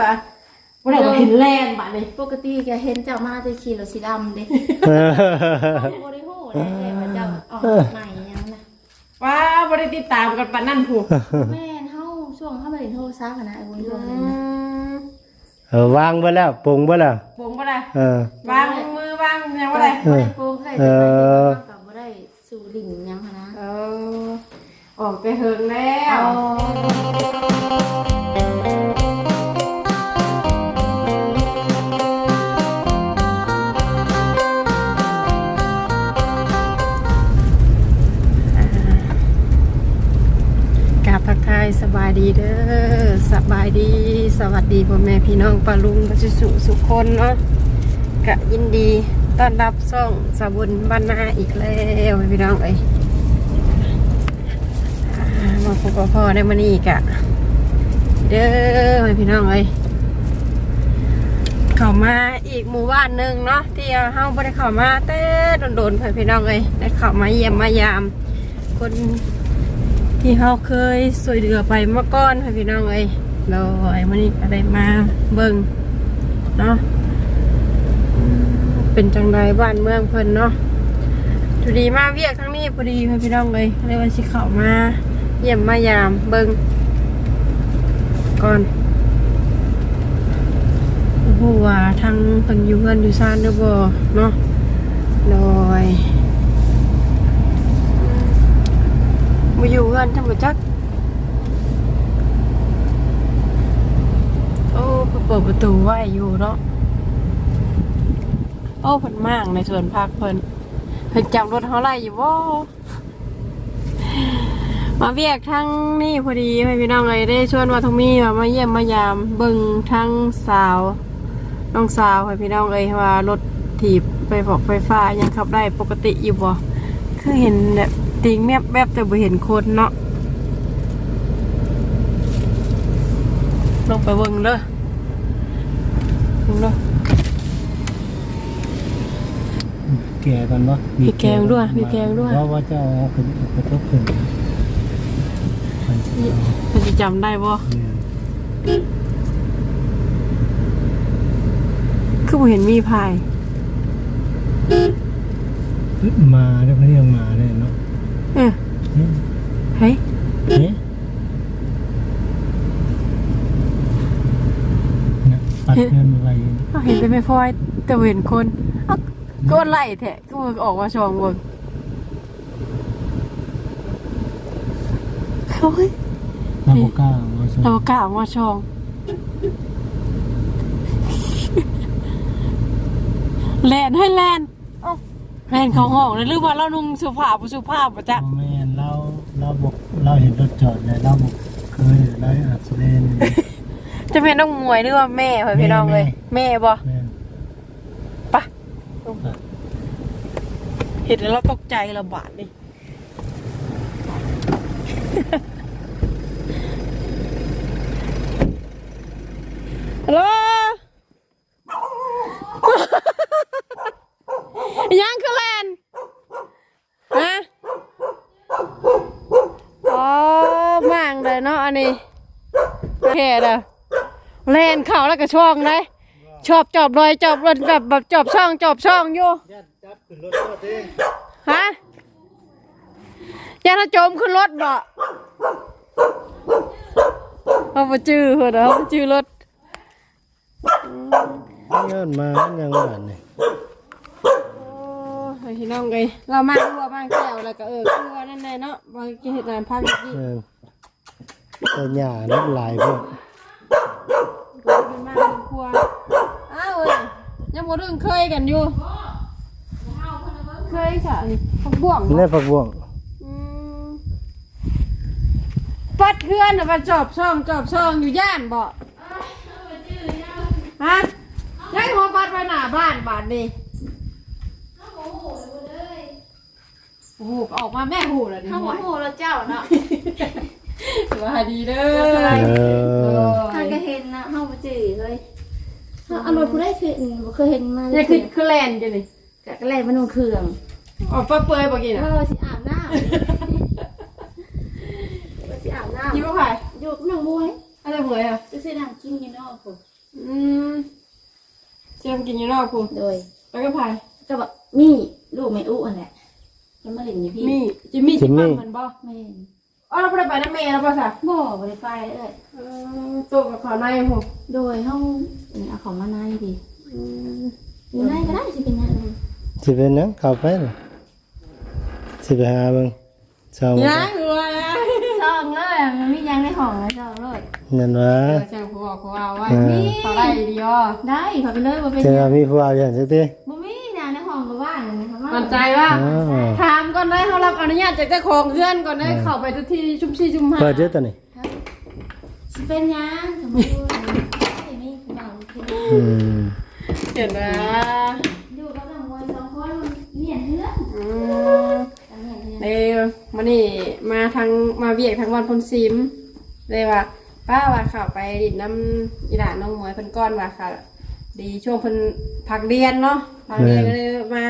ວ່າ ບໍ່ໄດ້ວ່າເຫັນແລ່ນບາດນີ້. ປົກກະຕິກໍເຫັນເຈົ້າມາແຕ່ຂີ່ລົດສີດຳເດ້. ບໍ່ໄດ້ຮູ້ເດ້ວ່າເຈົ້າອອກໃໝ່ຫຍັງນະ. ວ້າ ບໍ່ໄດ້ຕິດຕາມກັນປານນັ້ນພຸ້ນ. ແມ່ນ ເຮົາ ຊ່ວງເຮົາບໍ່ໄດ້ໂທລະສັບຫັ້ນນະ ໄອ້ບຸນ ຊ່ວງນັ້ນນະ. ເອີ ວາງເບິດແລ້ວ ປົງເບິດແລ້ວ ປົງເບິດແລ້ວ. ເອີ ວາງມືວາງຫຍັງບໍ່ໄດ້ ບໍ່ໄດ້ປົງເລີຍ. ເອີ ເຮົາກໍບໍ່ໄດ້ ສູ່ຫຼິ້ນຫຍັງຫັ້ນນະ. ເອີ ອອກແຕ່ເຫິງແລ້ວ. ກາບທັກທາຍສະບາຍດີເດີ ສະບາຍດີ ສະຫວັດດີພໍ່ແມ່ພີ່ນ້ອງປ້າລຸງເບິດສູ່ສູ່ຄົນເນາະ. ກະຍິນດີຕ້ອນຮັບຊ່ອງສາວບຸນບ້ານນາອີກແລ້ວພີ່ນ້ອງເອີຍ. ອ່າ ມາພົບມາພໍ້ໃນມື້ນີ້ກະ ເດີ ພີ່ນ້ອງເອີຍ ເຂົ້າມາອີກໝູ່ບ້ານໜຶ່ງເນາະ ທີ່ເຮົາບໍ່ໄດ້ເຂົ້າມາແຕ່ດົນໆ ພີ່ນ້ອງເອີຍ ໄດ້ເຂົ້າມາຢ້ຽມມາຢາມ ຄົນທີ່ເຮົາເຄີຍຊ່ວຍເຫຼືອໄປມາກ່ອນ ພີ່ນ້ອງເອີຍ. ໂດຍ ມື້ນີ້ກໍໄດ້ມາເບິ່ງເນາະ ເປັນຈັ່ງໃດບ້ານເມືອງເພິ່ນເນາະ. ພໍດີມາວຽກທາງນີ້ພໍດີ ພີ່ນ້ອງເອີຍ ເລີຍວ່າຊິເຂົ້າມາຢ້ຽມມາຢາມເບິ່ງກ່ອນ. ບໍ່ຮູ້ວ່າທາງເພິ່ນຢູ່ເຮືອນຢູ່ຊານຫຼືບໍ່ເນາະ. ໂດຍ ບໍ່ຢູ່ເຮືອນຈຳບໍ່ຈັກ. ໂອ້ ເພິ່ນເປີດປະຕູໄວ້ຢູ່ເນາະ. ໂອ້ ເພິ່ນມ້າງໃນສວນຜັກເພິ່ນ. ເພິ່ນຈຳລົດເຮົາໄດ້ຢູ່ບໍ່? ມາວຽກທາງນີ້ພໍດີ ພີ່ນ້ອງເອີຍ ໄດ້ຊວນວ່າທອງມີວ່າມາຢ້ຽມມາຢາມເບິ່ງທາງສາວ ນ້ອງສາວ ພີ່ນ້ອງເອີຍ ວ່າລົດຖີບໄຟຟອກໄຟຟ້າຍັງຂັບໄດ້ປົກກະຕິຢູ່ບໍ່? ຄືເຫັນແບບຕີງແມບໆ ແຕ່ບໍ່ເຫັນຄົນເນາະ. ລົງໄປເບິ່ງເດີ ເບິ່ງເດີ. ແກະກ່ອນບໍ່? ບີບແກະດ້ວຍ ບີບແກະດ້ວຍ. ເພາະວ່າເຈົ້າເອົາຂຶ້ນ ເອົາກະຈົກຂຶ້ນ ເພິ່ນຊິຈຳໄດ້ບໍ່? ແມ່ນ. ຄືບໍ່ເຫັນມີພາຍ ມາເດ້ ເພິ່ນຮຽກມາເດ້ເນາະ. ເອີ ເຮີ້ຍ ເຮີ້ຍ ນະ ປັດເຮືອນໄວ້. ເຮົາເຫັນແຕ່ແມ່ພອຍ ແຕ່ບໍ່ເຫັນຄົນ. ເອົ້າ ຄືວ່າໄລ່ແທ້ ຄືວ່າອອກມາຊ່ອງເບິ່ງ. ໂອ້ຍ ລາວບໍ່ກ້າອອກມາຊ່ອງ ລາວບໍ່ກ້າອອກມາຊ່ອງ. ແລ່ນ ໃຫ້ແລ່ນ ເອົ້າ ແລ່ນເຂົ້າຫ້ອງ ຫຼືວ່າລາວນຸ່ງເສື້ອຜ້າບໍ່ສຸພາບບໍ່ຈັກ. ບໍ່ແມ່ນ ລາວ ລາວບໍ່ ລາວເຫັນລົດຈອດແລ້ວ ລາວບໍ່ເຄີຍ ລາວອາດຊິແລ່ນ. ຈະແມ່ນນ້ອງໝວຍ ຫຼືວ່າແມ່ ພີ່ນ້ອງເອີຍ ແມ່ ແມ່ບໍ່? ແມ່ນ. ປະ ໄປ ເຫັນແລ້ວຕົກໃຈລະບາດນີ້. ຮັລໂຫຼ ອີຫຍັງຄືແລ່ນ? ຮະ ອໍ ມ້າງເດີເນາະ ອັນນີ້ແຄ່ເດີ. ແລ່ນເຂົ້າແລ້ວກໍຊ່ອງໄດ໋ ຊອບຈອບລອຍ ຈອບລອຍ ແບບ ແບບຈອບຊ່ອງ ຈອບຊ່ອງຢູ່. ຢ້ານຈັບຂຶ້ນລົດເດ້. ຮະ ຢ້ານເຮົາໂຈມຂຶ້ນລົດບໍ? ເຮົາບໍ່ຈື່ພຸ້ນ ເຮົາບໍ່ຈື່ລົດ. ອືມ ຍ້ອນມາຫຍັງບາດນີ້. ໂອ້ຍ ພີ່ນ້ອງເອີຍ ລາວມາຫົວມາແກ້ວ ແລ້ວກໍ ເອີ ຄືວ່ານັ້ນແຫຼະເນາະ ວ່າຈະເຮັດງານພັກຢູ່ນີ້. ແມ່ນ ແຕ່ຫຍ້ານັ້ນຫຼາຍໂພດ. ເພິ່ນມາເຮືອນຄົວ. ອ້າວເອີຍ ຍັງບໍ່ລຶ້ງເຄີຍກັນຢູ່. ເຄີຍຊະ ຜັກບວງ ນີ້ແຫຼະ ຜັກບວງ. ອືມ ປັດເຮືອນນະ ວ່າຈອບຊ່ອງ ຈອບຊ່ອງຢູ່ ຢ້ານບໍ? ຮະ ຍັງຫົວປັດໄວ້ໜ້າບ້ານບາດນີ້. ໂອ້ໂຫ ອອກມາແມ່ ຮູ້ແລ້ວນີ້ ເຮົາບໍ່ຮູ້ແລ້ວເຈົ້າເນາະ. ສະບາຍດີເດີ. ເອີ ເຮົາກໍເຫັນນະ ເຮົາບໍ່ຈື່ເລີຍ. ເຮົາເອົາລົດຜູ້ໃດຂຶ້ນ ບໍ່ເຄີຍເຫັນມາ. ນີ້ຄື ຄືແລ່ນຢູ່ນີ້ ກະ ກະແລ່ນມານຸ່ງເຄື່ອງ. ອອກປະເປືອຍບໍ່ກີ້ນະ? ວ່າຊິອາບນ້ຳ ວ່າຊິອາບນ້ຳ. ຢູ່ກັບໃຜ? ຢູ່ກັບນ້ອງມວຍ. ອາຈານເໝີຍອະ ໄປຊື້ນ້ຳກິນຢູ່ນອກພຸ້ນ. ອືມ ຊື້ນ້ຳກິນຢູ່ນອກພຸ້ນ. ໂດຍ. ໄປກັບໃຜ? ກັບມີລູກແມ່ອຸຫັ້ນແຫຼະ ຈະມາຫຼິ້ນຢູ່ພີ້. ມີ ຈິມມີ ຈິມມີ ຊິປັ້ນມັນບໍ່? ແມ່ນ. ອໍ ລາວບໍ່ໄດ້ໄປນຳແມ່ລາວບໍ່ຊະ? ບໍ່ ບໍ່ໄດ້ໄປເອື້ອຍ. ເອີ ໂຕະກັບເຂົ້າໃນພຸ້ນ. ໂດຍ ເຮົາ ເອົາເຂົ້າມາໃນພີ້. ອືມ ຢູ່ໃນກໍໄດ້ ຊິເປັນຫຍັງ? ຊິເປັນຫຍັງ? ເຂົ້າໄປລະ ຊິໄປຫາເບິ່ງ ສ່ອງ ຍັງຢູ່ວ່າ ສ່ອງເລີຍ ມັນມີຫຍັງໃນຫ້ອງ ສ່ອງໂລດ. ແມ່ນວ່າ ເອີ ເຈົ້າຜູ້ເວົ້າ ຜູ້ເວົ້າໄວ້. ເອີ ເຂົາໄດ້ດີບໍ່? ໄດ້ ເຂົ້າໄປເລີຍ ບໍ່ເປັນຫຍັງ. ມີຜູ້ເວົ້າຢູ່ຫັ້ນຊັ້ນຕິ? ບໍ່ມີນະ ໃນຫ້ອງກໍວ່າງນະ. ໝັ້ນໃຈວ່າ? ເອີ ຖາມກ່ອນໄດ໋ ເຮົາຮັບອະນຸຍາດຈາກເຈົ້າຂອງເຮືອນກ່ອນໄດ໋. ເອີ ເຂົ້າໄປທຸກທີ່ ຊຸມຊີຊຸມຫາ. ເປີດຢູ່ຕອນນີ້ ຊິເປັນຫຍັງ ກໍບໍ່ຮູ້ ມີຜູ້ບ່າວ. ອືມ ເຫັນວ່າ ຢູ່ກັບນ້ອງມວຍສອງຄົນ ມັນມ້ຽນເຮືອນ. ອືມ ເອີ ມື້ນີ້ມາທາງ ມາວຽກທາງວັດໂພນສິມ ເລີຍວ່າ ປ້າວ່າເຂົ້າໄປຫຼິ້ນນຳອີ່ຫຼ້ານ້ອງມວຍເພິ່ນກ່ອນວ່າ ຄ່ະ ດີຊ່ວງເພິ່ນພັກຮຽນເນາະ ພັກຮຽນ. ແມ່ນ. ກໍເລີຍມາ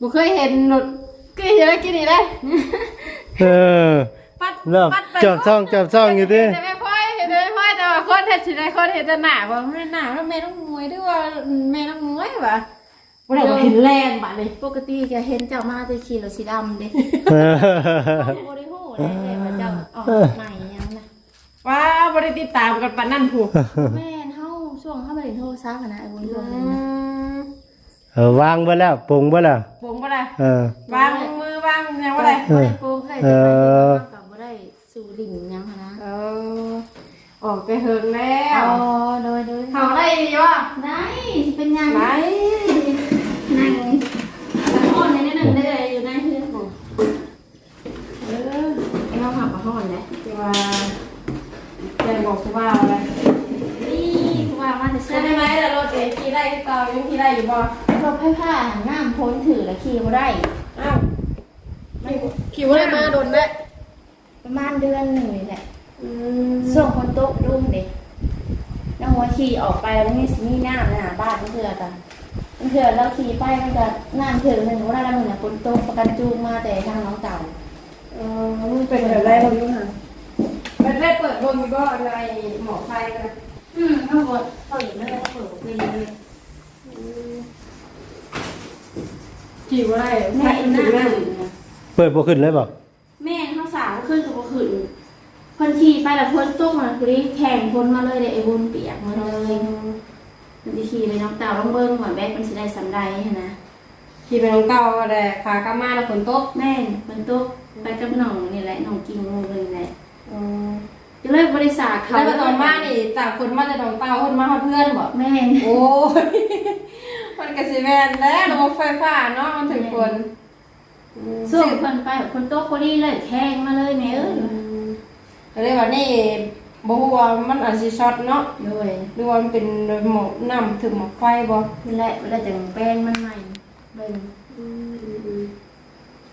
ບໍ່ເຄີຍເຫັນລົດ ຄືເຫັນແລ້ວກິນນີ້ໄດ໋. ເອີ ປັດ ເລີ່ມ ປັດໄປ ຈອບຊ່ອງ ຈອບຊ່ອງຢູ່ຕິ. ເຫັນແຕ່ແມ່ພອຍ ເຫັນແຕ່ແມ່ພອຍ ແຕ່ວ່າຄົນເຮັດຊິໄດ້ ຄົນເຫັນແຕ່ໜ້າ ບໍ່ແມ່ນໜ້າ ແມ່ນ້ອງມວຍ ຫຼືວ່າແມ່ນ້ອງມວຍຫວາ? ບໍ່ໄດ້ວ່າເຫັນແລ່ນບາດນີ້. ປົກກະຕິກໍເຫັນເຈົ້າມາແຕ່ຂີ່ລົດສີດຳເດ້. ເອີ ບໍ່ໄດ້ຮູ້ເດ້ວ່າເຈົ້າອອກໃໝ່ຫຍັງນະ. ວ້າ ບໍ່ໄດ້ຕິດຕາມກັນປານນັ້ນພຸ້ນ. ແມ່ນ ເຮົາ ຊ່ວງເຮົາບໍ່ໄດ້ໂທລະສັບຫັ້ນນະ ໄອ້ບຸນ ອືມ ຊ່ວງນັ້ນນະ. ເອີ ວາງເບິດແລ້ວ ປົງເບິດແລ້ວ ປົງເບິດແລ້ວ. ເອີ ວາງມື ວາງຫຍັງບໍ່ໄດ້ ເອີ ບໍ່ໄດ້ປົງເລີຍ. ເອີ ເຮົາກໍບໍ່ໄດ້ສູ່ຫຼິ້ນຫຍັງຫັ້ນນະ. ເອີ ອອກແຕ່ເຫິງແລ້ວ. ອໍ ໂດຍໆ ເຂົ້າໄດ້ຢູ່ບໍ່? ໄດ້ ຊິເປັນຫຍັງ ໄດ້ ນັ່ງ ຮ້ອນແດ່ໜ້ອຍໜຶ່ງ ໄດ້ຢູ່ໃນເຮືອນພຸ້ນ. ເອີ ຍອມຮັບວ່າຮ້ອນແຫຼະ ແຕ່ວ່າແຈ້ງບອກຜູ້ບ່າວແຫຼະ. ນີ້ຜູ້ບ່າວມາແຕ່ໃສ? ເປັນຈັ່ງໃດລະ ລົດເອງຂີ່ໄດ້ຄືເກົ່າ ຍັງຂີ່ໄດ້ຢູ່ບໍ່? ລົດໄຟຟ້າຫັ້ນ ນ້ຳຝົນຖືກລະຂີ່ບໍ່ໄດ້. ອ້າວ ຂີ່ ຂີ່ບໍ່ໄດ້ມາດົນແລ້ວ ປະມານເດືອນໜຶ່ງນີ້ແຫຼະ. ອືມ ຊ່ວງຝົນຕົກດຸນເດ້ ນ້ອງຫົວຂີ່ອອກໄປແລ້ວມັນຍັງຊິມີນ້ຳໜ້າບ້ານ ບາງເທື່ອກໍ ບາງເທື່ອລາວຂີ່ໄປມັນກໍນ້ຳເຖິງໜຶ່ງບໍ່ໄດ້ ລະມື້ນັ້ນຝົນຕົກ ປະກັນຈູງມາແຕ່ທາງໜອງເຕົ່າ. ເອີ ມັນເປັນແບບໃດບໍ່ຢູ່ຫັ້ນ? ໄດ້ເປີດເບິ່ງຢູ່ບໍ່ ໄອ້ໝໍ້ໄຟນະ? ອືມ ເຮົາບໍ່ເປີດເລີຍ ເຮົາເປີດບໍ່ເປັນເລີຍ. ອືມ ຂີ່ບໍ່ໄດ້ ແມ່ນ ໄຟມັນຖືກນ້ຳ ເປີດບໍ່ຂຶ້ນເລີຍບໍ່? ແມ່ນ ເຮົາສາວຂຶ້ນກໍບໍ່ຂຶ້ນ ເພິ່ນຂີ່ໄປແລ້ວຝົນຕົກມາພໍດີ ແຂ່ງຝົນມາເລີຍເດ້ ໄອ້ບຸນ ປຽກໝົດເລີຍ. ອໍ ມັນຊິຂີ່ໄປນຳເຕົ່າ ລອງເບິ່ງວ່າແບັກມັນຊິໄດ້ສ່ຳໃດຫັ້ນນະ. ຂີ່ໄປນຳເຕົ່າແລ້ວຂາກັບມາແລ້ວຝົນຕົກ. ແມ່ນ ຝົນຕົກ ໄປກັບນ້ອງນີ້ແຫຼະ ນ້ອງກິ່ງໝູ່ເພິ່ນນີ້ແຫຼະ. ອໍ ກໍເລີຍບໍ່ໄດ້ສາເຂົາ ແລ້ວຕອນມານີ້ຕາກຝົນມາແຕ່ໜອງເຕົ່າ ເພິ່ນມາຮອດເຮືອນບໍ່? ແມ່ນ. ໂອ້ຍ ມັນກໍຊິແມ່ນແຫຼະ ລະບົບໄຟຟ້າເນາະ ມັນຖືກຝົນ. ແມ່ນ. ອືມ ຊ່ວງເພິ່ນໄປຝົນຕົກພໍດີເລີຍ ແຂ່ງມາເລີຍແມ່ເອີຍ. ອືມ ກໍເລີຍວ່ານີ້ບໍ່ຮູ້ວ່າມັນອາດຊິຊັອດເນາະ. ໂດຍ. ຫຼືວ່າມັນເປັນໝອກ ນ້ຳຖືກໝອກໄຟບໍ່? ນັ້ນແຫຼະ ແລ້ວຈັ່ງແປງມັນໃໝ່ເບິ່ງ. ອືມ ອືມ ອືມ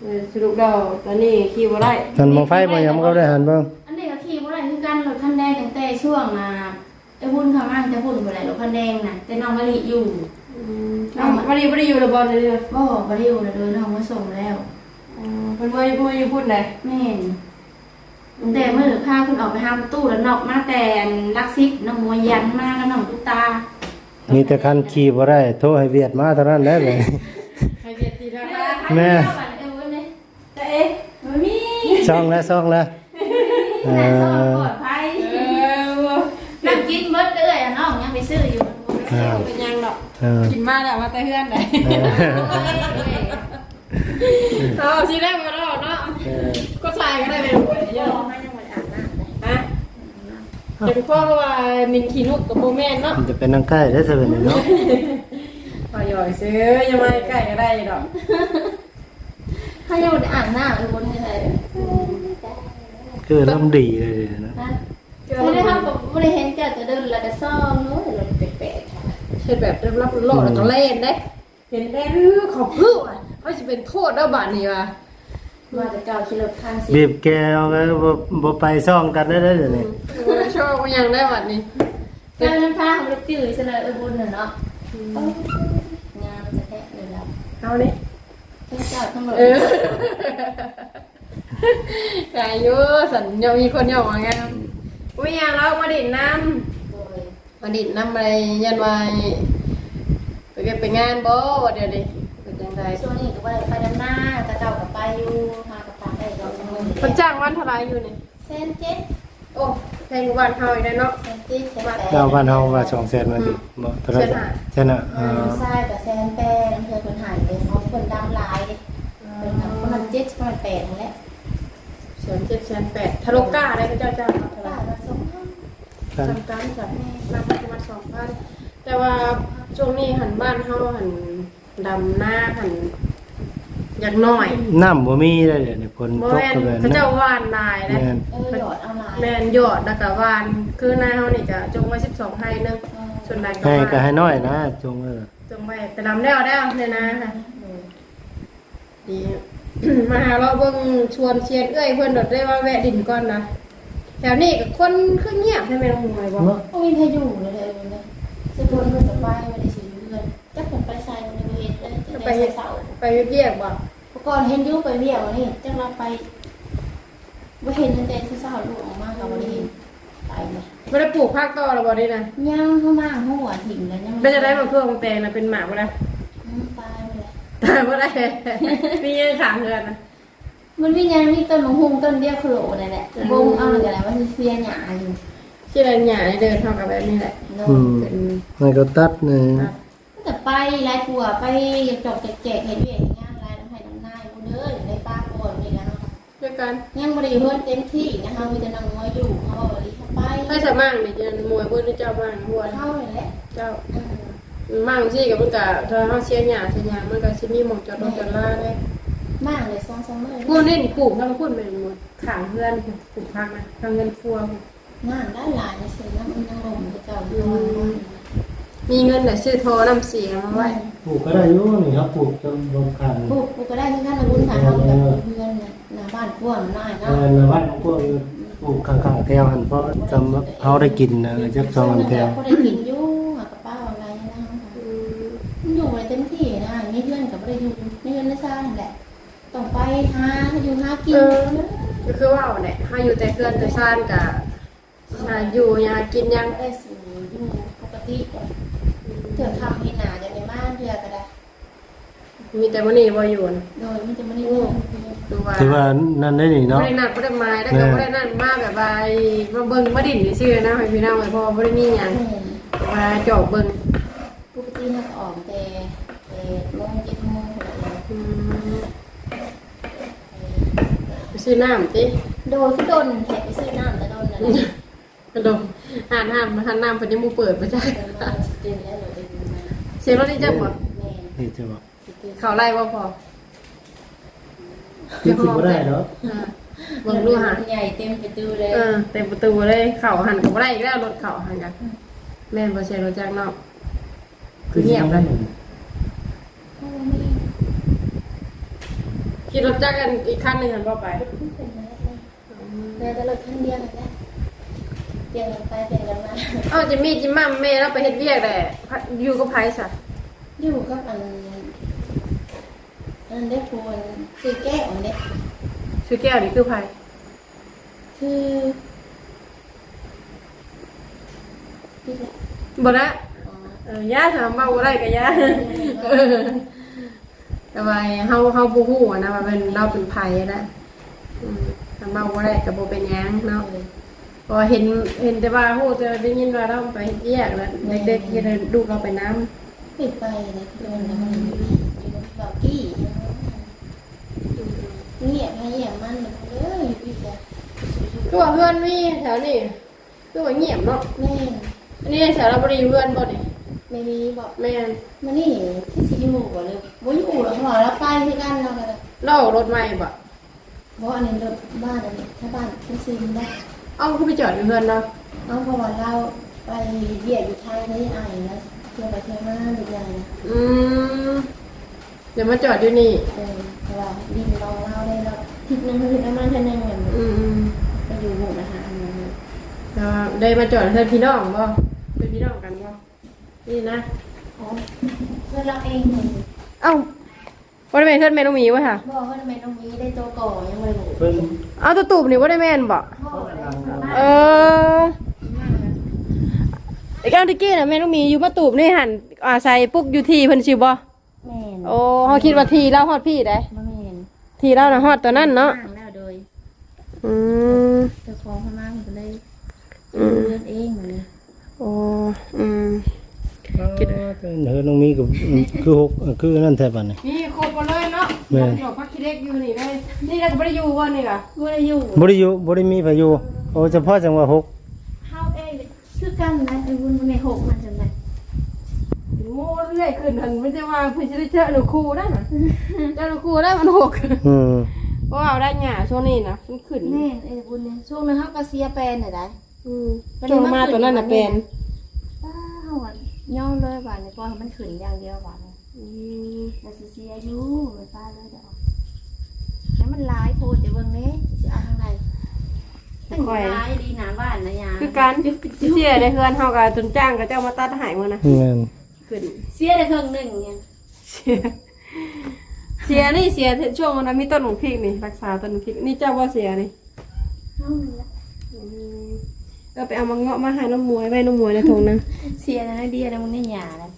ເອີ ສະຫຼຸບແລ້ວຕອນນີ້ຂີ່ບໍ່ໄດ້ ມັນໝໍ້ໄຟບໍ່ຫຍັງມັນກໍບໍ່ໄດ້ຫັນເບິ່ງ. ອັນນີ້ກໍຂີ່ບໍ່ໄດ້ຄືກັນ ລົດຄັນແດງ ຕັ້ງແຕ່ຊ່ວງ ອ່າ ໄອ້ວຸ້ນເຂົ້າມາຕັ້ງແຕ່ພຸ້ນພຸ້ນແຫຼະ ລົດຄັນແດງນະ ແຕ່ນ້ອງມະລິຢູ່. ອືມ ນ້ອງມະລິບໍ່ໄດ້ຢູ່ແລ້ວບໍ່? ບໍ່ ບໍ່ໄດ້ຢູ່ແລ້ວ ໂດຍ ນ້ອງມາສົ່ງແລ້ວ. ອໍ ເພິ່ນເມືອ ເມືອຢູ່ພຸ້ນໃດ? ແມ່ນ. ອືມ ແຕ່ມື້ພາເພິ່ນອອກໄປຫາປະຕູ ແລ້ວນອກມາແຕ່ຫຼັກສິບ ນ້ອງມວຍຍັນມາກັບນ້ອງຕຸກຕາ. ມີແຕ່ຄັນຂີ່ບໍ່ໄດ້ ໂທໃຫ້ວຽດມາເທົ່ານັ້ນແຫຼະ. ໃຫ້ວຽດຕີທາງ ແມ່ ເອີ ເອີ ບໍ່ມີ ຊ່ອງແລ້ວ ຊ່ອງແລ້ວ. ເອີ ປອດໄພ. ເອີ ນ້ຳກິນເບິດເອື້ອຍ ນ້ອງຍັງໄປຊື້ຢູ່. ອ້າວ ເປັນຫຍັງດອກ. ເອີ ກິນມາແລ້ວ ມາແຕ່ເຮືອນໃດ. ເອີ ເອົາຊິໄດ້ບໍ່ເນາະ ເນາະ. ເອີ ກໍຊາຍກໍໄດ້ແມ່ນບໍ່? ຍັງບໍ່ໄດ້ອາບນ້ຳ. ຮະ? ຈະໄປພໍວ່າມິນຂີ້ນົກກໍບໍ່ແມ່ນເນາະ. ມັນຈະເປັນນາງໄກ່ໄດ້ຊະເປັນເນາະ. ເອົາຫຍອກຊື່ ຢ່າມາໃກ້ກໍໄດ້ດອກ. ເຮົາຍັງບໍ່ໄດ້ອາບນ້ຳ ເອີ ບໍ່ໄດ້ ຄືລຳດີເລີຍນະ. ຮະ? ບໍ່ໄດ້ ເຮົາກໍບໍ່ໄດ້ເຫັນເຈົ້າແຕ່ດົນ ແລ້ວກໍຊອງ ໂອ້ຍ ລົດແປກໆ ເຮັດແບບລັບໆ ແລ້ວກໍແລ່ນເດ້. ເຫັນແລ້ວ ເຂົາຄືວ່າ ເຮົາຊິເປັນໂທດແລ້ວບາດນີ້ວ່າ ມາແຕ່ເກົ່າຂີ່ລົດຄັນຊິ ບີບແກເອົາໄວ້ ບໍ່ ບໍ່ໄປຊ່ອງກັນໄດ້ເດ້ ດຽວນີ້. ອືມ ໂອ້ຍ ຊ່ອງບໍ່ຫຍັງໄດ້ບາດນີ້ ການນຳທາງບໍ່ຈື່ຊະເລີຍ ເອີ ບຸນນະເນາະ. ອືມ ໂອ້ຍ ງາມແທ້ໆເລີຍລະ ເຮົານີ້ ເຈົ້າທັງໝົດ. ເອີ ກະຢູ່ຊັ້ນ ຍັງມີຄົນຍ້ອງວ່າງາມ. ບໍ່ມີຫຍັງດອກ ມາຫຼິ້ນນຳ ໂດຍ ມາຫຼິ້ນນຳ ໄປ ຢ້ານວ່າໄປວຽກໄປງານບໍ່ ວ່າດຽວນີ້ ເປັນຈັ່ງໃດ? ຊ່ວງນີ້ກໍບໍ່ໄດ້ໄປນຳນາ ແຕ່ເກົ່າກໍໄປຢູ່ ຫາກໍໄປໄດ້ດອກ ເພິ່ນຈ້າງວັນເທົ່າໃດຢູ່ນີ້? ແສນເຈັດ. ໂອ້ ແພງກວ່າບ້ານເຮົາອີກແລ້ວເນາະ ແສນເຈັດ ແສນແປດ ແລ້ວບ້ານເຮົາວ່າສອງແສນວ່າຕິ ອືມ ບໍ່ ເທົ່າໃດ? ແສນຫ້າ ແສນຫ້າ ເອີ ຊາຍກໍແສນແປດ ນຳເພິ່ນໃຫ້ເດ້ ເຂົາເພິ່ນດຳຫຼາຍເດ້ ອືມ ເພິ່ນນຳ ປະມານເຈັດ ປະມານແປດຫັ້ນແຫຼະ ແສນເຈັດ ແສນແປດ ຖ້າໂລກາໄດ້ ເຂົາເຈົ້າຈ້າງເທົ່າໃດ? ປະມານສອງພັນ ສ່ຳກັນ ສ່ຳກັນ ແມ່ນ ປະມານສອງພັນ ແຕ່ວ່າຊ່ວງນີ້ຫັ້ນ ບ້ານເຮົາຫັ້ນ ດຳນາຫັ້ນຢາກໜ້ອຍ ນ້ຳບໍ່ມີເດ້ ດຽວນີ້ຝົນຕົກກໍແມ່ນ ເຂົາເຈົ້າຫວ່ານຫຼາຍເດ້ ແມ່ນ ເອີ ຢອດເອົາຫຼາຍ ແມ່ນ ຢອດ ແລ້ວກໍຫວ່ານ ຄືນາເຮົານີ້ກໍຈົ່ງໄວ້ສິບສອງໄຮ່ໜຶ່ງ ເອີ ສ່ວນຫຼາຍກໍ ໃຫ້ກໍໃຫ້ໜ້ອຍນະ ຈົ່ງໄວ້ ຈົ່ງໄວ້ ແຕ່ດຳແລ້ວແລ້ວໃນນາ ເອີ ດີ ມາຫາເລາະເບິ່ງສວນສຽນເອື້ອຍເພິ່ນ ໂດດໄດ້ວ່າແວະດິນກ່ອນນະ ແຖວນີ້ກໍຄົນຄືງຽບແທ້ແມ່ນ້ອງມວຍບໍ່? ບໍ່ມີໃຜຢູ່ເລີຍ ເອີ ເນາະ ສະບຸນເພິ່ນກໍໄປ ບໍ່ໄດ້ຊິຢູ່ເຮືອນ ຈັກເພິ່ນໄປໃສ ບໍ່ໄດ້ເຫັນເລີຍ ໄປເຮັດ ແຕ່ເຊົ້າ ໄປເຮັດວຽກບໍ່? ເມື່ອກ່ອນເຫັນຢູ່ໄປວຽກ ອັນນີ້ຈັກລາວໄປ ບໍ່ເຫັນຕັ້ງແຕ່ເຊົ້າ ລູກອອກມາກໍບໍ່ໄດ້ເຫັນ ໄປເລີຍ ບໍ່ໄດ້ປູກຜັກຕໍ່ແລ້ວບໍ່ນີ້ນະ? ຍັງ ເຮົາມ້າງຫົວຖິ້ມແລ້ວ ຍັງ ເປັນຈັ່ງໃດໝາກຖົ່ວໝາກແຕງນະ ເປັນໝາກບໍ່ລະ? ອືມ ຕາຍໝົດແລ້ວ ຕາຍບໍ່ໄດ້ ມີຫຍັງຂ້າງເຮືອນນະ? ມັນມີຫຍັງ ມີຕົ້ນໝາກຫຸ່ງຕົ້ນດຽວໂຄໂລນັ້ນແຫຼະ ອືມ ບົ່ງເອົານັ້ນກໍໄດ້ ມັນເສຍຫຍ້າຢູ່ ຊິໄດ້ຫຍ້າໃນເດີ່ນເຮົາກໍແບບນີ້ແຫຼະ ເນາະ ອືມ ເປັນ ມັນກໍຕັດນີ້ ຕັດ ມັນກໍໄປຫຼາຍກວ່າ ໄປຈອກແຈກເຮັດວຽກເຮັດງານຫຼາຍ ນຳໄຮ່ນຳນາພຸ້ນເດີ ໄດ້ປາກ່ອນນີ້ລະເນາະ ຄືກັນ ຍັງບໍ່ໄດ້ເຮືອນເຕັມທີ່ນະ ເຮົາມີແຕ່ນ້ອງມວຍຢູ່ ເຮົາເວົ້າອີ່ຫຼີ ເຮົາໄປ ໃຜສະໝາກນີ້ ອັນມວຍບໍ່ ຫຼືເຈົ້າໝາກຫົວ ເຮົານີ້ແຫຼະ ເຈົ້າ ເອີ ໝາກຈັ່ງຊີ້ກໍ ມັນກໍ ຖ້າເຮົາເສຍຫຍ້າເສຍຫຍັງ ມັນກໍຊິມີໝ່ອງຈອດລົງຈອດລາເດ້ ໝາກໄດ້ສອງສາມມື້ ຜູ້ນີ້ປູກທາງພຸ້ນແມ່ນບໍ່? ຂ້າງເຮືອນພຸ້ນ ປູກຜັກນະ ທາງເຮືອນຄົວພຸ້ນ ນ້ຳຫຼາຍໆ ຊິນ້ຳມັນຍັງລົງຄືເກົ່າຢູ່ ອືມ ມີເງິນແລ້ວຊື້ທໍ່ນ້ຳເສຍມາໄວ້ ແມ່ນ ປູກກໍໄດ້ຢູ່ນີ້ ເຮົາປູກຈະບໍ່ຄັນ ປູກ ປູກກໍໄດ້ຄືກັນ ບຸນຖ້າເຮົາແບບເຮືອນນະ ໜ້າບ້ານກວ້າງຫຼາຍເນາະ ເອີ ໜ້າບ້ານກວ້າງ ປູກຂ້າງໆແຖວຫັ້ນ ເພາະຈຳເຮົາໄດ້ກິນນະ ຈັກສອງສາມແຖວ ພໍໄດ້ກິນຢູ່ ຫາກະປາວໄດ້ນະ ອືມ ມັນຢູ່ບໍ່ໄດ້ເຕັມທີ່ນະ ມີເຮືອນກໍບໍ່ໄດ້ຢູ່ ມີເຮືອນໃນຊານຫັ້ນແຫຼະ ຕ້ອງໄປຫາຢູ່ຫາກິນ ເອີ ກໍຄືເວົ້າແຫຼະ ເຮົາຢູ່ແຕ່ເຮືອນແຕ່ຊານກະ ຫາຢູ່ຫາກິນຫຍັງ ບໍ່ໄດ້ຊິຢູ່ປົກກະຕິ ເທື່ອຄ່ຳເຫັນໜ້າຈັ່ງໄດ້ມາເທື່ອກໍໄດ້ ມີແຕ່ມື້ນີ້ບໍ່ຢູ່ນະ ໂດຍ ມີແຕ່ມື້ນີ້ ໂອ້ ຄືວ່າ ຖືວ່ານັ້ນໄດ້ນີ້ເນາະ ບໍ່ໄດ້ນັດບໍ່ໄດ້ໝາຍ ແລ້ວກໍ ແມ່ນ ບໍ່ໄດ້ນັ້ນ ມາແບບວ່າ ມາເບິ່ງມາດິ້ນຊື່ໆນະ ໃຫ້ພີ່ນ້ອງເອີຍ ເພາະວ່າບໍ່ໄດ້ມີຫຍັງ ແມ່ນ ມາຈອກເບິ່ງ ປົກກະຕິເຮົາອອກແຕ່ແປດໂມງ ເຈັດໂມງພຸ້ນແຫຼະ ອືມ ໄປຊື້ນ້ຳຕິ ໂດຍ ຄືດົນແທ້ ໄປຊື້ນ້ຳແຕ່ດົນນັ້ນແຫຼະ ກະດົນ ຮ້ານ ຮ້ານ ຮ້ານນ້ຳເພິ່ນຍັງບໍ່ເປີດບໍ່ຈັກ ເອີ ມາຊິຕື່ນແລ້ວ ເອີ ສຽງລົດນີ້ຈັກບໍ່ ແມ່ນ ນີ້ຈັກບໍ່ ເຂົ້າໄລ່ບໍ່ພໍ ຄືຊິບໍ່ໄດ້ດອກ ເອີ ເບິ່ງດູຫາ ໃຫຍ່ເຕັມປະຕູເລີຍ ເອີ ເຕັມປະຕູເລີຍ ເຂົ້າຫັ້ນກໍບໍ່ໄດ້ອີກແລ້ວ ລົດເຂົ້າຫັ້ນກະ ແມ່ນບໍ່ ສຽງລົດຈັກເນາະ ຄືງຽບເລີຍ ຂີ່ລົດຈັກອັນອີກຄັນໜຶ່ງຫັ້ນບໍ່ໄປ ອືມ ແຕ່ລົດຄັນດຽວຫັ້ນແຫຼະ ປ່ຽນກັນໄປປ່ຽນກັນມາ ເອົ້າ ຈິມມີຈິມມາ ແມ່ລາວໄປເຮັດວຽກແຫຼະ ຢູ່ກັບໃຜຊະ ຢູ່ກັບອັນ ອັນນັ້ນເດ້ ຜູ້ອັນຊື່ແກ້ວຫັ້ນເດ້ ຊື່ແກ້ວນີ້ຄືໃຜ? ຄື ບໍ່ໄດ້ ອໍ ເອີ ຢ່າ ຖ້າເວົ້າບໍ່ໄດ້ກໍຢ່າ ເອີ ເອີ ແຕ່ວ່າເຮົາ ເຮົາບໍ່ຮູ້ຫັ້ນນະວ່າແມ່ນລາວເປັນໃຜນະ ອືມ ຖ້າເວົ້າບໍ່ໄດ້ກໍບໍ່ເປັນຫຍັງເນາະ ເອີ ເພາະວ່າເຫັນ ເຫັນແຕ່ວ່າ ຮູ້ແຕ່ໄດ້ຍິນວ່າລາວໄປເຮັດວຽກ ແລ້ວເດັກໆ ເຮັດໃຫ້ລູກລາວໄປນຳ ໄປໄປແລ້ວ ໂດນແລ້ວມັນຢູ່ ຢູ່ເວົ້າກີ້ ງຽບໃຫ້ງຽບມັນເດີ ຢູ່ພີ້ກະ ຄືວ່າເຮືອນມີແຖວນີ້ ຄືວ່າງຽບເນາະ ແມ່ນ ອັນນີ້ແຖວລາວບໍ່ໄດ້ຢູ່ເຮືອນບໍ່ນີ້ ແມ່ນບໍ່ ແມ່ນ ມື້ນີ້ຄືຊິຢູ່ບໍ່ ຫຼືບໍ່ຢູ່ດອກ ເພາະວ່າລາວໄປຄືກັນ ລາວກໍໄດ້ ລາວອອກລົດໃໝ່ບໍ່? ບໍ່ ອັນນີ້ລົດບ້ານ ອັນນີ້ ຊາວບ້ານເພິ່ນຊື້ມາໄດ້ ເອົ້າ ຄືໄປຈອດຢູ່ເຮືອນລາວ ເອົ້າ ເພາະວ່າລາວໄປເຮັດວຽກຢູ່ໄທເດ້ ອ້າຍລາວ ເທື່ອໄປເທື່ອມາ ລູກໃຫຍ່ນະ ອືມ ດຽວມາຈອດຢູ່ນີ້ ເອີ ເພາະວ່າດິນນ້ອງລາວເດ້ ລາວທິດໜຶ່ງເພິ່ນເຮັດນ້ຳມັນເທື່ອໜຶ່ງ ອືມໆ ໄປຢູ່ໝູ່ນະຫາ ແລ້ວໄດ້ມາຈອດເຮືອນພີ່ນ້ອງບໍ່? ເປັນພີ່ນ້ອງກັນບໍ່? ນີ້ນະ ອໍ ເຮືອນລາວເອງ ເອົ້າ ບໍ່ໄດ້ແມ່ນເຮືອນແມ່ນ້ອງມີບໍ່ຫະ? ບໍ່ ເຮືອນແມ່ນ້ອງມີໄດ້ໂຕກໍຍັງບໍ່ໄດ້ບຸ. ເພິ່ນ ເອົາ ໂຕຕູບນີ້ບໍ່ໄດ້ແມ່ນບໍ່? ບໍ່ ເອີ ເອົາ ແຕ່ກີ້ນະແມ່ນ້ອງມີຢູ່ມາຕູບນີ້ຫັ້ນ ອາໄສປຸກຢູ່ທີ່ເພິ່ນຊື່ບໍ່? ແມ່ນ. ໂອ້ ເຮົາຄິດວ່າທີ່ລາວຮອດພີ້ໃດ໋. ບໍ່ແມ່ນ ທີ່ລາວນະຮອດຕອນນັ້ນເນາະ. ຫ້າງແລ້ວໂດຍ ອືມ ເຈົ້າຂອງເພິ່ນມາເພິ່ນກໍເລີຍ ອືມ ເຮືອນເອງບັດນີ້. ໂອ້ ອືມ ເອີ ຄິດວ່າ ເຮືອນນ້ອງມີກໍ ອືມ ຄືຫົກ ຄືນັ້ນແທ້ບັດນີ້. ນີ້ຄົບໝົດເລີຍເນາະ. ແມ່ນ. ດອກຜັກຂີ້ເຫຼັກຢູ່ນີ້ເລີຍ. ນີ້ລະກໍບໍ່ໄດ້ຢູ່ບໍ່ນີ້ລະ? ບໍ່ໄດ້ຢູ່ ບໍ່ໄດ້ຢູ່ ບໍ່ໄດ້ມີໃຜຢູ່. ໂອ້ ສະເພາະຈັ່ງວ່າຫົກ ເຮົາເອງຄືກັນນະ ໄອ້ບຸນ ໃນຫົກມັນຈັ່ງໃດ. ໂອ້ ເລື້ອຍຂຶ້ນຫັ້ນ ມັນຈະວ່າເພິ່ນຊິໄດ້ເຈີໜູຄູໄດ້ນະ ເຈີໜູຄູໄດ້ມັນຫົກ. ອືມ ເພາະວ່າໄດ້ຫຍ້າຊ່ວງນີ້ນະ ມັນຂຶ້ນ. ແມ່ນ ໄອ້ບຸນນີ້ ຊ່ວງໜຶ່ງເຮົາກໍເສຍແປນໄດ້. ອືມ ຊ່ວງມາຕອນນັ້ນນະແປນ. ປ້າ ເຮົາກໍຍອມເລີຍບາດນີ້ ປ່ອຍໃຫ້ມັນຂຶ້ນຢ່າງດຽວບາດນີ້. ອືມ ກໍຊິເສຍຢູ່ ໄປປ້າເລີຍດອກ. ແຕ່ມັນຫຼາຍໂພດ ຈະເບິ່ງເດ້ ຊິເອົາທາງໃດ. ຕັ້ງຫຼາຍດີໜ້າບ້ານນະຍາ ຄືກັນ ເສຍໃນເຮືອນເຮົາກໍຈົນຈ້າງເຂົາເຈົ້າມາຕັດໃຫ້ໝົດນະ. ແມ່ນ ຂຶ້ນ ເສຍໄດ້ເຄິ່ງໜຶ່ງນີ້. ເສຍ ເສຍນີ້ ເສຍຊ່ວງນັ້ນມີຕົ້ນໝາກພິກນີ້ ຮັກສາຕົ້ນໝາກພິກນີ້. ເຈົ້າບໍ່ເສຍນີ້? ເຮົານີ້ລະ. ອືມ ເອີ ໄປເອົາໝາກເງາະມາໃຫ້ນ້ອງໝວຍ ໄວ້ນ້ອງໝວຍໃນຖົງນະ. ເສຍແລ້ວເດ ແລ້ວມັນໄດ້ຫຍ້າແລ້ວ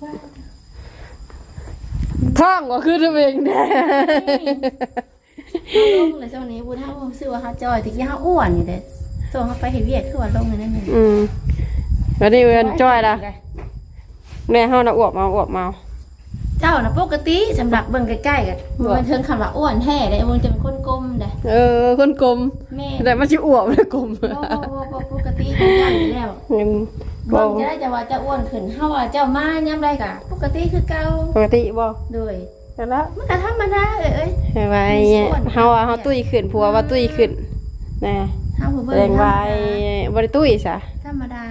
ທ້ອງກໍຄືຕົວເອງແທ້. ເຮົາລົງແລ້ວຊ່ວງນີ້ບຸນ ເຮົາຮູ້ສຶກວ່າເຮົາຈ່ອຍ ແຕ່ກີ້ເຮົາອ້ວນຢູ່ເດ້. ຊ່ວງເຮົາໄປເຮັດວຽກຄືວ່າລົງຢູ່ນັ້ນ. ອືມ ບັດນີ້ເອີນຈ່ອຍລະ ແມ່ເຮົານະອວບເອົາ ອວບເອົາ. ເຈົ້ານະປົກກະຕິ ສຳລັບເບິ່ງໃກ້ໆ ກໍບໍ່ແມ່ນເຖິງຂັ້ນວ່າອ້ວນແທ້ເດ້ ເບິ່ງຈະເປັນຄົນກົມເດ້. ເອີ ຄົນກົມ. ແມ່ນ ແຕ່ມັນຊິອວບແລ້ວກົມ. ບໍ່ ບໍ່ ບໍ່ ປົກກະຕິ ເບິ່ງໄດ້ຢູ່ແລ້ວ. ອືມ ເບິ່ງຈະໄດ້ ຈະວ່າເຈົ້າອ້ວນຂຶ້ນ ເຮົາວ່າເຈົ້າມາຍາມໃດກໍປົກກະຕິຄືເກົ່າ. ປົກກະຕິບໍ່? ໂດຍ. ນັ້ນລະ ມັນກໍທຳມະດາເອີຍ. ເຮົາວ່າເຮົາຕຸ້ຍຂຶ້ນ ຜົວວ່າຕຸ້ຍຂຶ້ນນະ. ເຮົາຜູ້ເບິ່ງ ແສດງວ່າບໍ່ໄດ້ຕຸ້ຍຊະ ທຳມະດາ.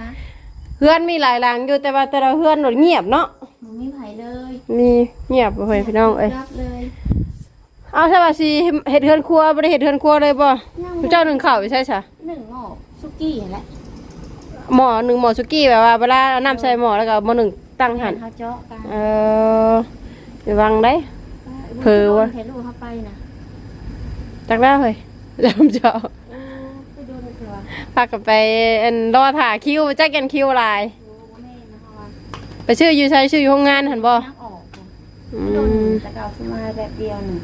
ເຮືອນມີຫຼາຍຫຼັງຢູ່ ແຕ່ວ່າແຕ່ລະເຮືອນໂດດງຽບເນາະ. ບໍ່ມີໃຜເລີຍ. ມີ ງຽບເລີຍພີ່ນ້ອງເອີຍ. ເອົາ ຖ້າວ່າຊິເຮັດເຮືອນຄົວ ບໍ່ໄດ້ເຮັດເຮືອນຄົວເລີຍບໍ່? ເຈົ້າໜຶ້ງເຂົ້າຢູ່ໃສຊະ? ໜຶ້ງໝໍ້ສຸກີ້ຫັ້ນແຫຼະ. ໝໍ້ ໜຶ້ງໝໍ້ສຸກີ້ ແບບວ່າເວລາເອົານ້ຳໃສ່ໝໍ້ ແລ້ວກໍໝໍ້ໜຶ້ງຕັ້ງຫັ້ນ. ແມ່ນ ເຮົາເຈາະກັນ. ເອີ ໄປວັງໄດ໋. ເຜີວ່າ ໃຫ້ລູກເຮົາໄປນະ ຈັກແລ້ວເຮີ້ຍ ແລ້ວເຈົ້າ. ໂອ້ ຄືໂດນເທື່ອ ພາກັນໄປ ອັນ ລໍຖ້າຄິວ ຈັກແມ່ນຄິວຫຼາຍ. ໄປຊື້ຢູ່ໃສ? ຊື້ຢູ່ໂຮງງານຫັ້ນບໍ່? ອືມ ແຕ່ເກົ່າຊິມາແປັບດຽວໜຶ່ງ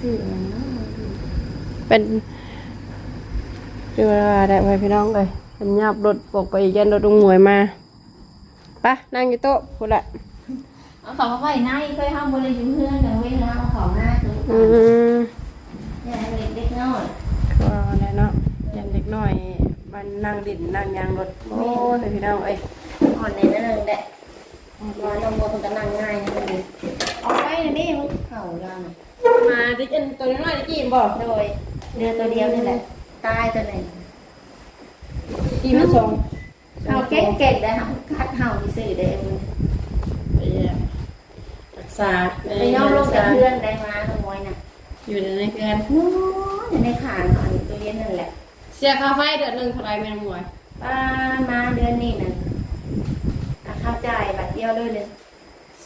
ຊື້ຫຍັງເນາະ ເປັນ ຄືວ່າໄດ້ໄວ້ພີ່ນ້ອງເອີຍ. ເພິ່ນຫຍັບລົດອອກໄປອີກ ຢ້ານລົດນ້ອງໝວຍມາ. ໄປ ນັ່ງຢູ່ໂຕະພຸ້ນລະ. ເອົາເຂົ້າມາໄວ້ໃນ ເຄີຍເຮົາບໍ່ໄດ້ຢູ່ເຮືອນ ກາງເວັນເຮົາເຂົ້າມາຄືກັນ. ອືມ ຢ້ານເດັກນ້ອຍ ກໍແຫຼະເນາະ ຢ້ານເດັກນ້ອຍມານັ່ງຫຼິ້ນນັ່ງຫຍັງລົດ. ໂອ້ຍ ພີ່ນ້ອງເອີຍ ອ່ອນແດ່ໜ້ອຍໜຶ່ງແຫຼະ. ວ່ານ້ອງໂມເພິ່ນກໍນັ່ງງ່າຍນະ. ອອກໄປນະນີ້ ເຂົາລາວນະ ມາຕິອັນໂຕນ້ອຍໆ ຕະກີ້ບໍ່? ໂດຍ ເຫຼືອໂຕດຽວນີ້ແຫຼະ ຕາຍໂຕໜຶ່ງ. ຕະກີ້ມາສອງ ເຮົາເກັ່ງໆ ໄດ້ ເຮົາຄັດເຮົາຊື່ໆ ເດ້. ໄປຮັກສາ ໄປຍອມລົງຈາກເຮືອນໄດ້ ມານ້ອງມວຍນະ ຢູ່ໃນເຮືອນ ນອນຢູ່ໃນຂ້າງ ອັນ ຕູ້ເຢັນນັ້ນແຫຼະ. ເສຍຄ່າໄຟເດືອນໜຶ່ງເທົ່າໃດແມ່ນ້ອງມວຍ? ປານມາເດືອນນີ້ນະ ຄ່າຈ່າຍບາດດຽວເລີຍ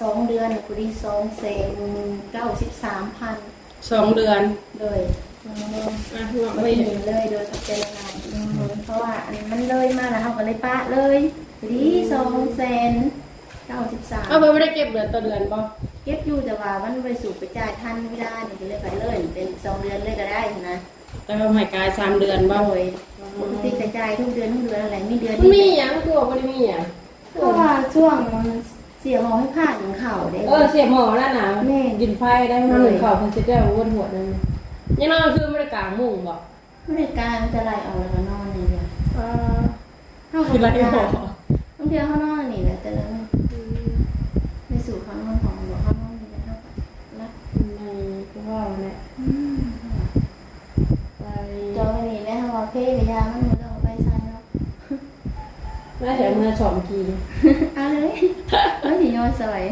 ສອງເດືອນ ພໍດີ ສອງແສນເກົ້າສິບສາມພັນ ສອງເດືອນ. ໂດຍ ອືມ ອ່ະ ເງາະໄວ້ນີ້ເລີຍ. ໂດຍ ຂອບໃຈຫຼາຍໆ. ອືມ ເພາະວ່າອັນມັນເລີຍມາແລ້ວ ເຮົາກໍເລີຍປະເລີຍ ພໍດີ ອືມ ສອງແສນເກົ້າສິບສາມ. ເອົາ ເພິ່ນບໍ່ໄດ້ເກັບເດືອນຕໍ່ເດືອນບໍ່? ເກັບຢູ່ ແຕ່ວ່າມັນບໍ່ໄດ້ສູບໄປຈ່າຍທັນເວລານີ້ ກໍເລີຍປະເລີຍເປັນສອງເດືອນເລີຍກໍໄດ້ຫັ້ນນະ. ແຕ່ວ່າໃຫ້ກາຍສາມເດືອນບໍ່? ໂດຍ ອໍ ປົກກະຕິກະຈ່າຍທຸກເດືອນ ທຸກເດືອນຫັ້ນແຫຼະ ມີເດືອນ ມັນມີຫຍັງ ຄືວ່າບໍ່ໄດ້ມີຫຍັງ? ເພາະວ່າຊ່ວງເສຍໝໍ້ໄຟຟ້າກິນເຂົ້າເດ້. ເອີ ເສຍໝໍ້ນັ້ນນະ ແມ່ນ ກິນໄຟໄດ້ ມາໜຶ້ງເຂົ້າເພິ່ນຊິໄດ້ຫວນຫວດນັ້ນ. ຍັງນອນຄືບໍ່ໄດ້ກາງມຸ້ງບໍ່? ບໍ່ໄດ້ກາງ ມີແຕ່ໄລ່ອອກແລ້ວກໍນອນຢ່າງດຽວ. ເອີ ເຮົາກໍບໍ່ໄດ້ກາງ ບາງເທື່ອເຮົານອນອັນນີ້ແຫຼະ ແຕ່ລະມື້ ອືມ ໄປສູ່ເຂົານອນຫ້ອງ ບອກເຂົານອນນີ້ແຫຼະ ເຮົາກໍຫຼັບ. ແມ່ນ ຄືເວົ້າແຫຼະ ອືມ ໄປ ຈອງໄວ້ນີ້ແຫຼະ ເຮົາວ່າເພກະຢ່າ ມັນບໍ່ຕ້ອງໄປໃສເນາະ. ແລ້ວເອົາເມືອສ້ອມກີ້ ເອົາເລີຍ ມັນຊິຍ້ອນສອຍ.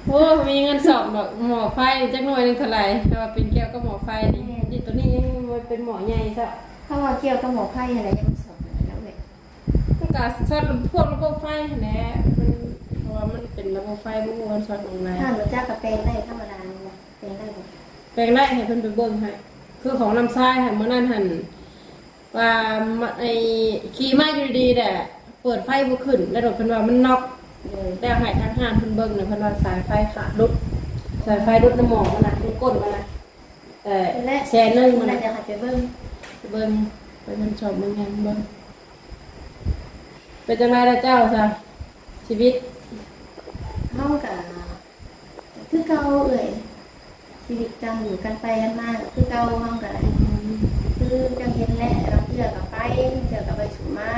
ໂອ້ ມີເງິນສ້ອມດອກ ໝໍ້ໄຟຈັກໜ່ວຍໜຶ່ງເທົ່າໃດ ແຕ່ວ່າເປັນກ່ຽວກັບໝໍ້ໄຟນີ້. ແມ່ນ ນີ້ ໂຕນີ້ຍັງບໍ່ເປັນໝໍ້ໃຫຍ່ຊະ. ເພາະວ່າກ່ຽວກັບໝໍ້ໄຟຫັ້ນແຫຼະ ຍັງສອນແລ້ວເວີຍ. ມັນກະຊັດພວກລະບົບໄຟຫັ້ນແຫຼະ ມັນ ໂອ້ ວ່າມັນເປັນລະບົບໄຟ ບໍ່ຮູ້ວ່າມັນຊັອດໝ່ອງໃດ. ຖ້າບໍ່ຈັກກໍແປງໄດ້ທຳມະດານີ້ນະ ແປງໄດ້ບໍ່? ແປງໄດ້ ໃຫ້ເພິ່ນໄປເບິ່ງໃຫ້. ຄືຂອງນ້ຳຊາຍຫັ້ນ ມື້ນັ້ນຫັ້ນ ວ່າມະ ໄອ້ ຂີ່ມາຢູ່ດີໆແຫຼະ ເປີດໄຟບໍ່ຂຶ້ນ ແລ້ວໂດດເພິ່ນວ່າມັນນັອກ. ໂດຍ ແລ້ວໃຫ້ທາງຮ້ານເພິ່ນເບິ່ງນະ ເພິ່ນວ່າສາຍໄຟຂາດຫຼຸດ ສາຍໄຟຫຼຸດນຳໝໍມັນນະ ຢູ່ກົ້ນມັນນະ. ເອີ ແລະ ແສນໜຶ່ງມັນ ແລະ ນະ ຢາກໃຫ້ໄປເບິ່ງ ໄປເບິ່ງ ໄປເບິ່ງຊອບເບິ່ງຫຍັງເບິ່ງ. ເປັນຈັ່ງໃດລະເຈົ້າຊະ ຊີວິດ? ເຮົາກະ ຄືເກົ່າເອື້ອຍ ຊີວິດການຢູ່ການໄປການມາກໍຄືເກົ່າ ເຮົາກໍ ອືມ ຄືເຈົ້າເຫັນແຫຼະ ບາງເທື່ອກໍໄປ ບາງເທື່ອກໍໄປສູ່ມາ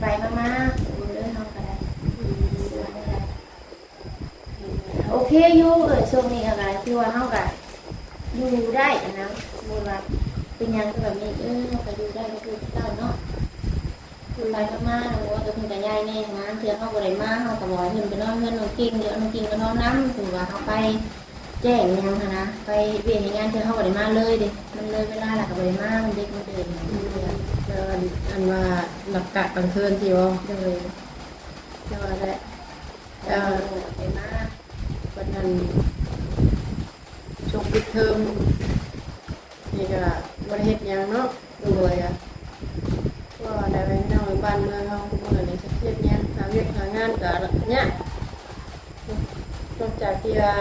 ໄປໆມາໆ ໂດຍ ເຮົາກໍໄດ້ ອືມ ສ່ວນນີ້ແຫຼະ ໂອເຄຢູ່ເອື້ອຍ ຊ່ວງນີ້ກໍຄືວ່າເຮົາກໍຢູ່ໄດ້ນະ ສົມມຸດວ່າເປັນຫຍັງຄືແບບນີ້ ເອີ ເຮົາກໍຢູ່ໄດ້ຄືເກົ່າເນາະ. ໄປມາໆ ໂອ້ຍ ກໍເພິ່ນກໍໃຫຍ່ແດ່ນະ ເທື່ອເຮົາບໍ່ໄດ້ມາ ເຮົາກໍບອກໃຫ້ເພິ່ນໄປນອນເຮືອນນ້ອງກິ່ງ ດຽວນ້ອງກິ່ງກໍນອນນຳ. ສົມມຸດວ່າເຮົາໄປແຈ້ງຫຍັງຫັ້ນນະ ໄປເຮັດວຽກເຮັດງານ ເທື່ອເຮົາບໍ່ໄດ້ມາເລີຍເດ້ ມັນເລີຍເວລາແລ້ວກໍບໍ່ໄດ້ມາ ມັນເດັກມັນເດີນ. ອືມ ແລ້ວອັນ ອັນວ່າຫຼັບກະກາງຄືນຊີ້ບໍ? ໂດຍ ແຕ່ວ່າແຫຼະ ເອີ ໄປມາ ບັດນັ້ນ ຊ່ວງປິດເທີມນີ້ກໍບໍ່ໄດ້ເຮັດຫຍັງເນາະ. ໂດຍ ກໍວ່າແນວໃດເນາະ ບ້ານເມືອງເຮົາທຸກມື້ນີ້ ເຮັດຫຍັງ ຫາວຽກຫາງານກໍຍາກ. ນອກຈາກທີ່ວ່າ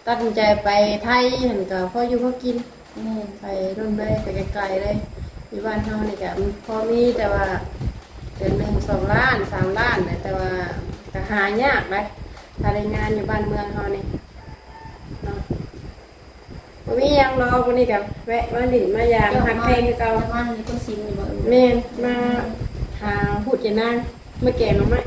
ຕັດສິນໃຈໄປໄທຫັ້ນ ກໍພໍຢູ່ພໍກິນ. ແມ່ນ ໄປໂນ່ນໄປ ໄປໄກໆເລີຍ. ຢູ່ບ້ານເຮົານີ້ກໍພໍມີ ແຕ່ວ່າເດືອນໜຶ່ງສອງລ້ານ ສາມລ້ານນະ ແຕ່ວ່າກໍຫາຍາກເດ້ ຖ້າໄດ້ງານຢູ່ບ້ານເມືອງເຮົານີ້ເນາະ. ບໍ່ມີຫຍັງດອກ ມື້ນີ້ກໍແວະມາຫຼິ້ນມາຢາມ ຮັກແພງຄືເກົ່າ. ແມ່ນ ມາຫາຫູດຍານາງ ມາແກງໜໍ່ໄມ້.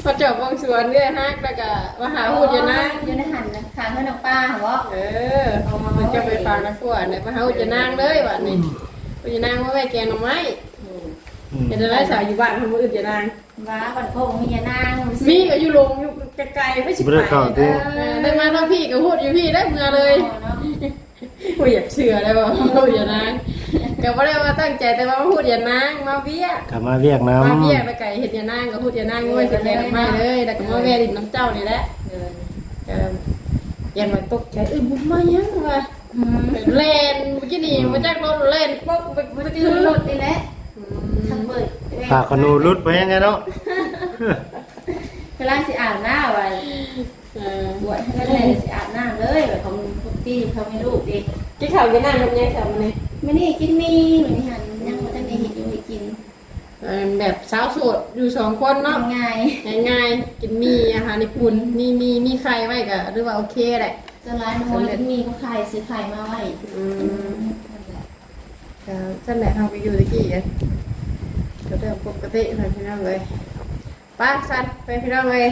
ມາຈອບເບິ່ງສວນເອື້ອຍຮັກ ແລ້ວກໍມາຫາຫູດຍານາງ. ຢູ່ໃນຫັ້ນນະ ຂ້າງເຮືອນນ້ອງປາຫັ້ນບໍ? ເອີ ເພິ່ນຈະໄປຝາກນາຂົວນະ ມາຫາຫູດຍານາງເລີຍບາດນີ້. ຫູດຍານາງມາແວ່ແກງໜໍ່ໄມ້. ເຮັດຈັ່ງໃດສາວ ຢູ່ບ້ານເຮົາບໍ່ອຶດຍານາງ? ວ່າບັນໂພບໍ່ມີຍານາງ ມີກໍຢູ່ລົງຢູ່ໄກໆ ໄປຊິໄປ ບໍ່ໄດ້ເຂົ້າຕິ. ເອີ ໄດ້ມາທາງພີ້ກໍຫູດຢູ່ພີ້ໄດ້ ເມືອເລີຍ. ບໍ່ຢາກເຊື່ອໄດ້ວ່າຫູດຍານາງ ກໍບໍ່ໄດ້ວ່າຕັ້ງໃຈ ແຕ່ວ່າມາຫູດຍານາງ ມາວຽກ ກໍມາວຽກນຳ ມາວຽກ ແລ້ວກໍເຫັນຍານາງກໍຫູດຍານາງ ໂອ້ຍ ຊິແກງດອກໄມ້ເລີຍ ແລ້ວກໍມາແວ່ຫຼິ້ນນຳເຈົ້ານີ້ແຫຼະ. ເອີ ກໍຢ້ານວ່າຕົກໃຈ ເອີ ບຸນມາຫຍັງວ່າ ແລ່ນ ມື້ກີ້ນີ້ ອືມ ມາຈັກລົດແລ່ນປົກໄປ ບໍ່ ໄປ ໄປ ຕື່ນລົດນີ້ແຫຼະ. ອືມ ທາງເປີດ ຜ້າຂະໜູຫຼຸດໄປຍັງໄງເນາະ ກຳລັງຊິອາບນ້ຳວ່າ ເອີ ບວດໃຫ້ແລ້ວຊິອາບນ້ຳເລີຍ ແບບຂອງພວກທີ່ເຂົາມີລູກເດ້. ກິນເຂົ້າກິນນ້ຳກັບຫຍັງຊະມື້ນີ້? ມື້ນີ້ກິນໝີ່ ມື້ນີ້ຫັ້ນຍັງບໍ່ທັນໄດ້ເຮັດຢູ່ໃຫ້ກິນ. ເອີ ແບບຊາວໂສດຢູ່ສອງຄົນເນາະ ງ່າຍໆ ງ່າຍໆ ກິນໝີ່ ອາຫານຍີ່ປຸ່ນ ມີໝີ່ ມີໄຂ່ໄວ້ກໍຖືວ່າໂອເຄແຫຼະ. ສ່ວນຫຼາຍນ້ອງມວຍກິນໝີ່ກັບໄຂ່ ຊື້ໄຂ່ມາໄວ້. ອືມ ນັ້ນແຫຼະ ກໍຊັ້ນແຫຼະ ເຮົາກໍຢູ່ແຕ່ກີ້ກໍເລື່ອງປົກກະຕິເນາະ ພີ່ນ້ອງເອີຍ. ໄປຊັ້ນ ໄປພີ່ນ້ອງເອີຍ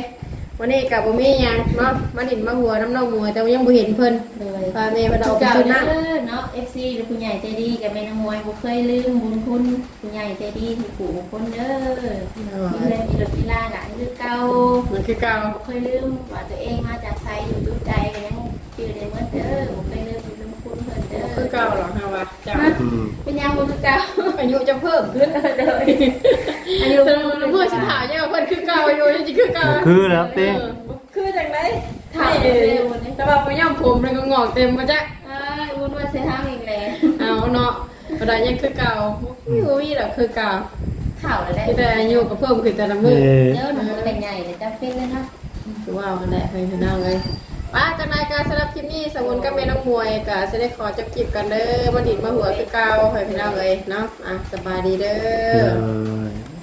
ມື້ນີ້ກໍບໍ່ມີຫຍັງເນາະ ມາຫຼິ້ນມາຫົວນຳນ້ອງມວຍ ແຕ່ວ່າຍັງບໍ່ເຫັນເພິ່ນ. ໂດຍ ພາແມ່ເພິ່ນອອກໄປຊື້ນ້ຳເນາະ. ເອັຟຊີ ຫຼື ຜູ້ໃຫຍ່ໃຈດີ ກັບແມ່ນ້ອງມວຍບໍ່ເຄີຍລືມບຸນຄຸນຜູ້ໃຫຍ່ໃຈດີທຸກຜູ້ທຸກຄົນເດີ. ໂດຍ ມີເຮືອນມີລົດມີລາກໍຄືເກົ່າ ມັນຄືເກົ່າ ບໍ່ເຄີຍລືມວ່າຕົວເອງມາຈາກໃສ ຢູ່ຈຸດໃດກໍຍັງຈື່ໄດ້ໝົດເດີ. ບໍ່ເຄີຍລືມບຸນຄຸນເພິ່ນເດີ ບໍ່ຄືເກົ່າດອກເຮົາວ່າ. ເຈົ້າ ອືມ ເປັນຫຍັງບໍ່ຄືເກົ່າ? ອາຍຸຈະເພີ່ມຂຶ້ນ. ໂດຍ ອາຍຸ ເມື່ອຊິຖາມຍັງວ່າເພິ່ນຄືເກົ່າຢູ່ ຍັງຊິຄືເກົ່າ ບໍ່ຄືແລ້ວຕິ. ເອີ ບໍ່ຄືຈັ່ງໃດ ຖາມແລ້ວ ແຕ່ວ່າບໍ່ຍອມຜົມແລ້ວກໍງອກເຕັມບໍ່ຈັກ. ອ້າຍ ອຸ່ນວ່າຊິຖາມອີກແຫຼະ ເອົາເນາະ ບໍ່ໄດ້ ຍັງຄືເກົ່າ ອືມ ບໍ່ມີດອກຄືເກົ່າ. ເຖົ້າແລ້ວເດ້ ມີແຕ່ອາຍຸກໍເພີ່ມຂຶ້ນແຕ່ລະມື້. ເອີ ເອີ ເນາະ ມັນກໍໄດ້ໃຫຍ່ແລ້ວ ຈຳເປັນແລ້ວເນາະ. ຄືເວົ້າຫັ້ນແຫຼະ ພີ່ນ້ອງເອີຍ. ປະ ຈັ່ງໃດກໍສຳລັບຄລິບນີ້ ສາວບຸນກັບແມ່ນ້ອງມວຍກໍຊິໄດ້ຂໍຈົບຄລິບກັນເດີ ມາດິນມາຫົວຄືເກົ່າ ພີ່ນ້ອງເອີຍເນາະ. ອ່ະ ສະບາຍດີເດີ. ໂດຍ.